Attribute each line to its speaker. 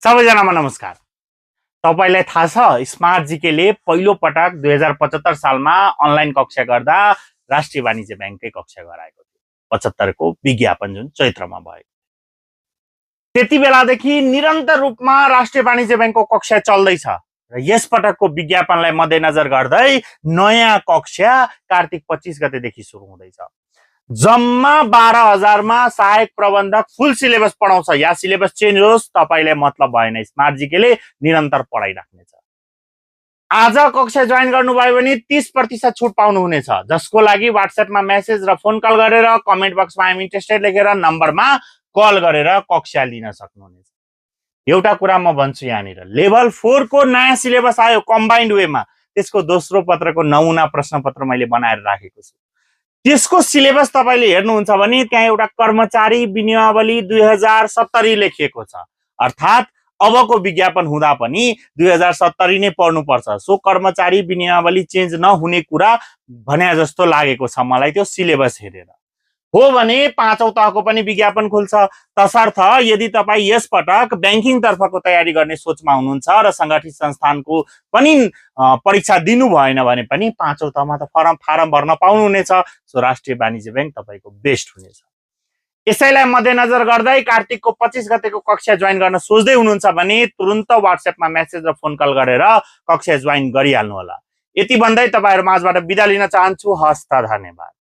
Speaker 1: सबैजनामा नमस्कार। तपाईलाई थाहा छ स्मार्ट जीकेले पहिलो पटक 2075 सालमा अनलाइन कक्षा गर्दा राष्ट्रिय वाणिज्य ब्याङ्ककै कक्षा गराएको थियो। 75 को विज्ञापन जुन चैत्रमा भयो। त्यति बेलादेखि निरन्तर रूपमा राष्ट्रिय वाणिज्य ब्याङ्कको कक्षा चल्दैछ र यस पटकको विज्ञापनलाई मध्यनजर गर्दै नयाँ कक्षा कार्तिक 25 गतेदेखि सुरु हुँदैछ। जम्मा 12,000 मा सहायक प्रबन्धक फुल सिलेबस पढाउँछ। या सिलेबस चेन्ज होस् तपाईलाई मतलब भएन, स्मार्ट जीकेले निरन्तर पढाइ राख्नेछ। आज कक्षा जोइन गर्नुभयो भने 30% छुट पाउनुहुनेछ, जसको लागि व्हाट्सएपमा मेसेज र फोन कल गरेर कमेन्ट बक्समा आइ एम इन्ट्रेस्टेड लेखेर नम्बरमा कल गरेर कक्षा लिन सक्नुहुनेछ। एउटा कुरा म भन्छु, यहाँनिर लेभल 4 को नयाँ सिलेबस आयो कम्बाइन्ड वेमा। त्यसको दोस्रो पत्रको नमुना प्रश्नपत्र मैले बनाएर राखेको छु। त्यसको सिलेबस तपाईले हेर्नुहुन्छ भने त्यहाँ एउटा कर्मचारी विनियमावली 2070 लेखिएको छ। अर्थात् अबको विज्ञापन हुँदा पनि 2070 नै पढ्नुपर्छ। सो कर्मचारी विनियमावली चेन्ज नहुने कुरा भने जस्तो लागेको छ मलाई त्यो सिलेबस हेरेर। हो भने पाँचौं तहको पनि विज्ञापन खुल्छ। तसर्थ यदि तपाई यस पटक ब्याङ्किङ तर्फको तयारी गर्ने सोचमा हुनुहुन्छ र संगठित संस्थानको पनि परीक्षा दिनु भएन भने पनि पाँचौं तहमा त फारम भर्न पाउनुहुनेछ। सो राष्ट्रिय वाणिज्य ब्याङ्क तपाईको बेस्ट हुनेछ। यसैलाई मध्यनजर गर्दै कार्तिकको 25 गतेको कक्षा जोइन गर्न सोच्दै हुनुहुन्छ भने तुरुन्त व्हाट्सएपमा मेसेज र फोन कल गरेर कक्षा जोइन गरिहाल्नु होला। यति भन्दै तपाईहरु माझबाट बिदा लिन चाहन्छु। हस्त, धन्यवाद।